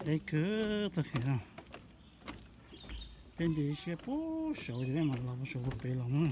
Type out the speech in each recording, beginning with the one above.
Deb kawg txoj kev no. Peb nce ib siab puag saud ces peb mam los puag saud puag pem los na.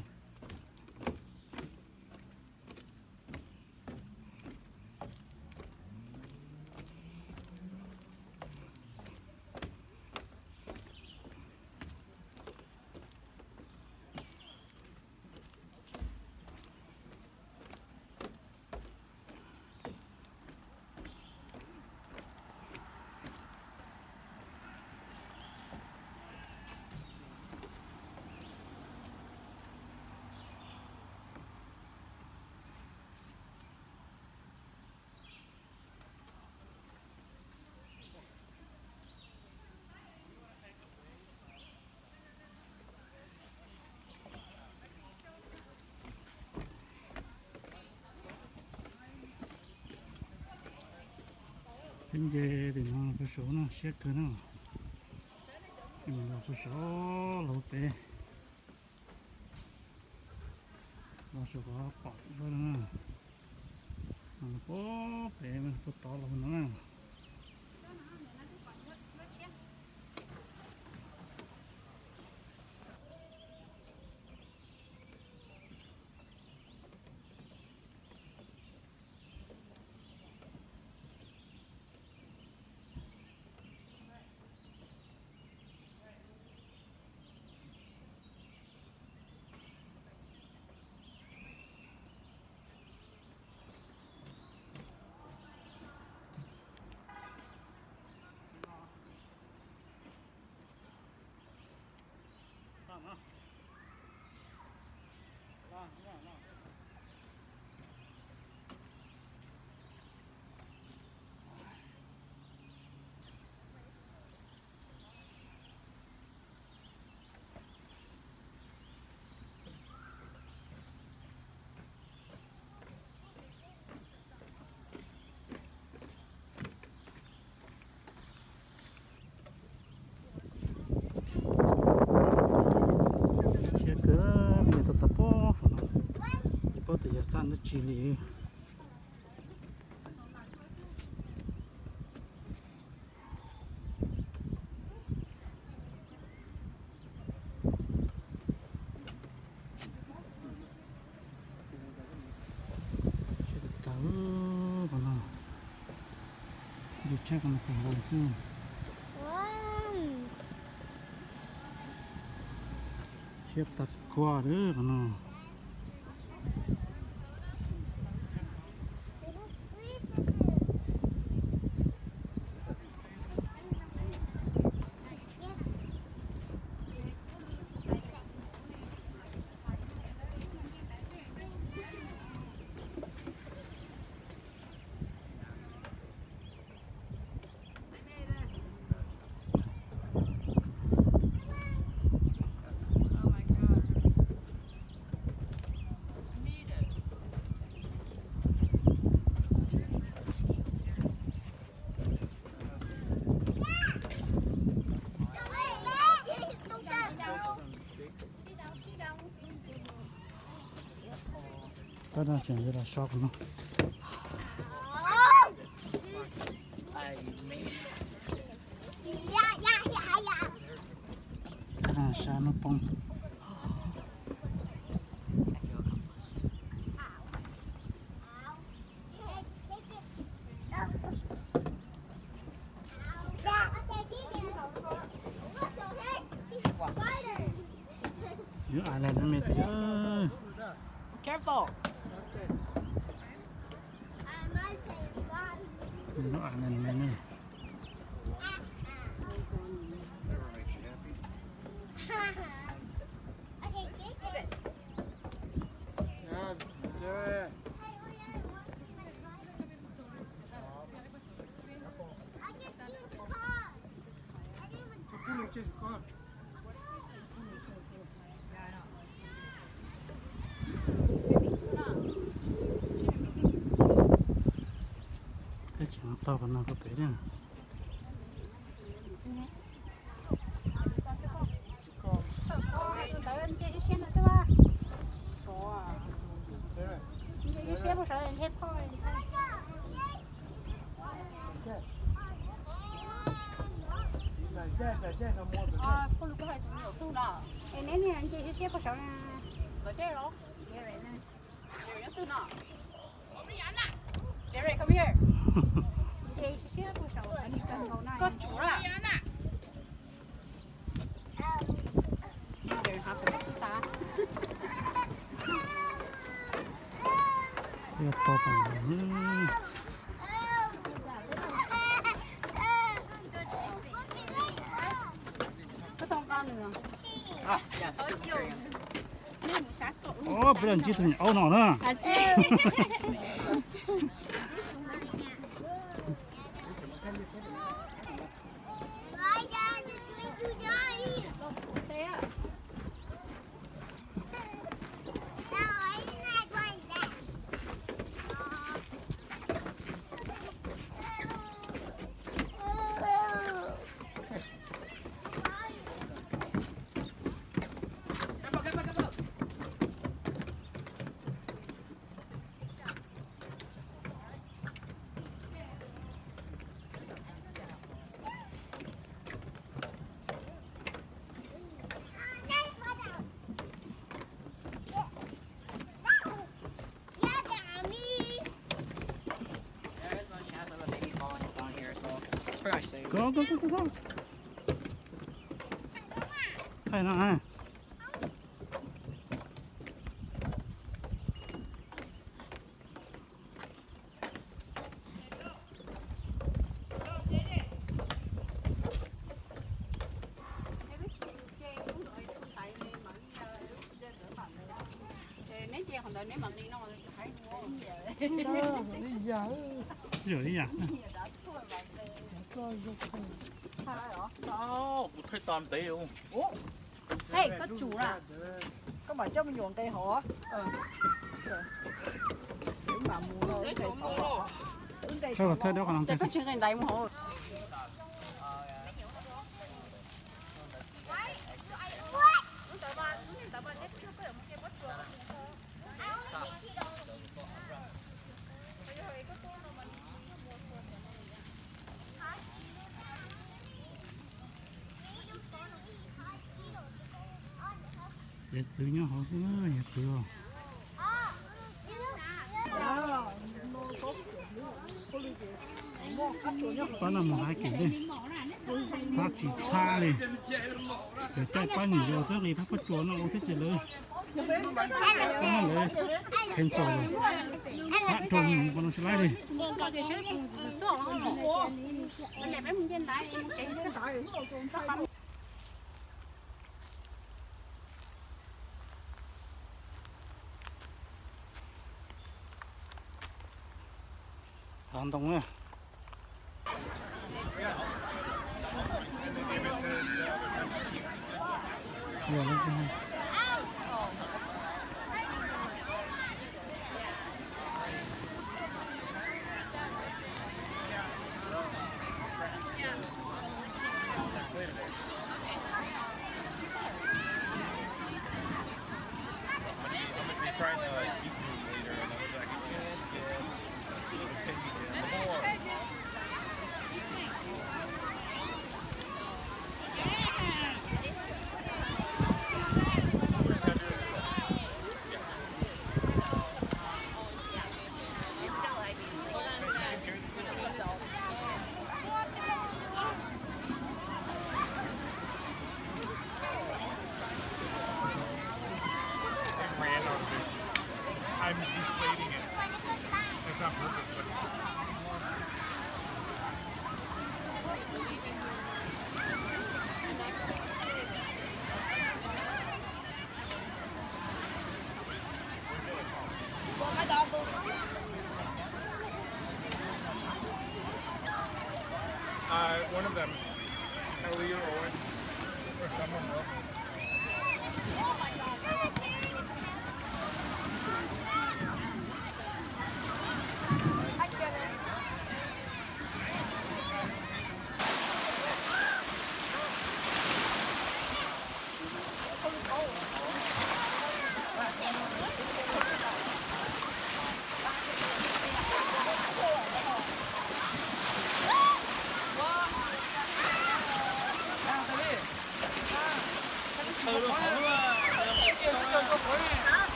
Peb nce tim no puag saud no siab kawg na. Los puag saud los pem. Los saud kom pom zog na. Puag pem puag tod los no na. Siab kawg, peb nce tuaj txog puag saum no, tsis paub tias yuav xaj ntawm tsi li. Siab tag, qhov no ntse tshaj qhov no kuv hais xwb. Siab tag kuaj li qhov no. Tab no tseem yuav los so qhov no. Sab hnub poob. Lub island no me tis. Careful. Lub island no me. Peb tseem taug qhov no rau pem na. Phooj ywg, koj hais tus me nyuam tug no, es neb niag nce siab siab puag saud na. Dej los? Dairy nyob twg no? Dairy, come here. Nce siab siab puag saud, koj tsum na. Ub, peb los ntsib tus niam aub no na. Go, go, go, go, go. Thaij no na. Neb nce qhov ntawd neb mam nqis no. Ib yam. Kuv thaij tas ntev. Hej, koj tsum na. Koj mam coj me nyuam nqis hauv. Koj tsis nqis ntaiv mus hauv. Yawg txwv nyob hauv xwb, yawg txwv. Pab no mus hais kiag li, pab tsis txhab li. Yog caij pab nyuam yaus thiab nqis pab pob tsuas no ua thiab ces lawv cancel lawm. Pab nrog mus qhov no tsis laib li. Hav ntoo na. It ran on me. I'm deflating it. It's not perfect, but Uh, one of them, Ellie or Owen, or someone will.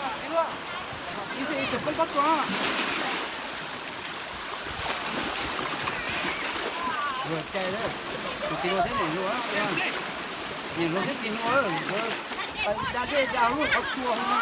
Ib xwb ib xwm peb kab tua. Luag cai, tus txiv hluas thiab niam hluas, niam hluas thiab txiv hluas, da dej da lub qhov tsua no.